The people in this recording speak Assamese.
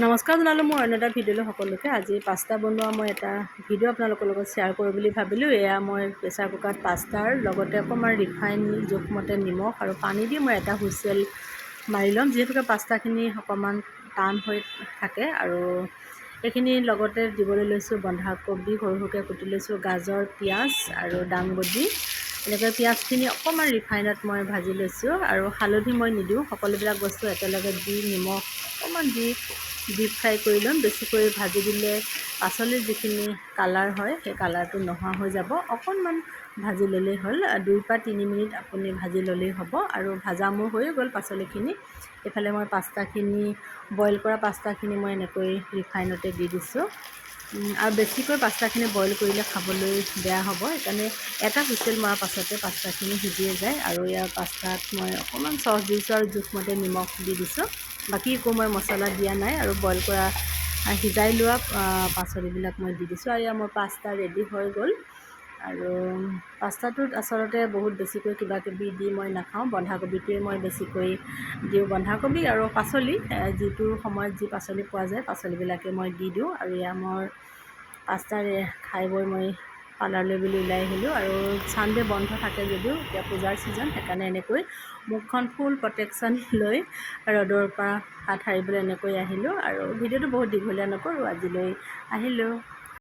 নমস্কাৰ জনালোঁ মোৰ অন্য এটা ভিডিঅ'লৈ সকলোকে। আজি পাস্তা বনোৱা মই এটা ভিডিঅ' আপোনালোকৰ লগত শ্বেয়াৰ কৰোঁ বুলি ভাবিলোঁ। এয়া মই প্ৰেছাৰ কুকাৰত পাস্তাৰ লগতে অকণমান ৰিফাইন, জোখমতে নিমখ আৰু পানী দি মই এটা হুইচেল মাৰি ল'ম, যিহেতুকে পাস্তাখিনি অকণমান টান হৈ থাকে। আৰু এইখিনি লগতে দিবলৈ লৈছোঁ বন্ধাকবি, সৰু সৰুকৈ কুটি লৈছোঁ, গাজৰ, পিঁয়াজ আৰু দাংবডি। এনেকৈ পিঁয়াজখিনি অকণমান ৰিফাইনত মই ভাজি লৈছোঁ আৰু হালধি মই নিদিওঁ। সকলোবিলাক বস্তু একেলগে দি নিমখ অকণমান দি ডিপ ফ্ৰাই কৰি ল'ম। বেছিকৈ ভাজি দিলে পাচলিৰ যিখিনি কালাৰ হয়, সেই কালাৰটো নোহোৱা হৈ যাব। অকণমান ভাজি ল'লেই হ'ল, 2ৰ পৰা 3 মিনিট আপুনি ভাজি ল'লেই হ'ব। আৰু ভাজা মোৰ হৈয়ে গ'ল পাচলিখিনি। এইফালে মই পাস্তাখিনি, বইল কৰা পাস্তাখিনি মই এনেকৈ ৰিফাইনতে দি দিছোঁ। আৰু বেছিকৈ পাস্তাখিনি বইল কৰিলে খাবলৈ বেয়া হ'ব, সেইকাৰণে এটা হুইচেল মৰাৰ পাছতে পাস্তাখিনি সিজিয়ে যায়। আৰু ইয়াৰ পাস্তাত মই অকণমান চচ দিছোঁ আৰু জোখমতে নিমখ দি দিছোঁ। বাকী একো মই মছলা দিয়া নাই। আৰু বইল কৰা, সিজাই লোৱা পাচলিবিলাক মই দি দিছোঁ। আৰু ইয়াৰ মোৰ পাস্তা ৰেডি হৈ গ'ল। আৰু পাস্তাটোত আচলতে বহুত বেছিকৈ কিবা কিবি দি মই নাখাওঁ। বন্ধাকবিটোৱে মই বেছিকৈ দিওঁ। বন্ধাকবি আৰু পাচলি, যিটো সময়ত যি পাচলি পোৱা যায়, পাচলিবিলাকে মই দি দিওঁ। আৰু এয়া মোৰ পাস্তাৰে খাই বৈ মই পাৰ্লাৰলৈ বুলি ওলাই আহিলোঁ। আৰু ছানডে বন্ধ থাকে যদিও এতিয়া পূজাৰ ছিজন, সেইকাৰণে এনেকৈ মুখখন ফুল প্ৰটেকশ্যন লৈ ৰ'দৰ পৰা হাত সাৰিবলৈ এনেকৈ আহিলোঁ। আৰু ভিডিঅ'টো বহুত দীঘলীয়া নকৰোঁ, আজিলৈ আহিলোঁ।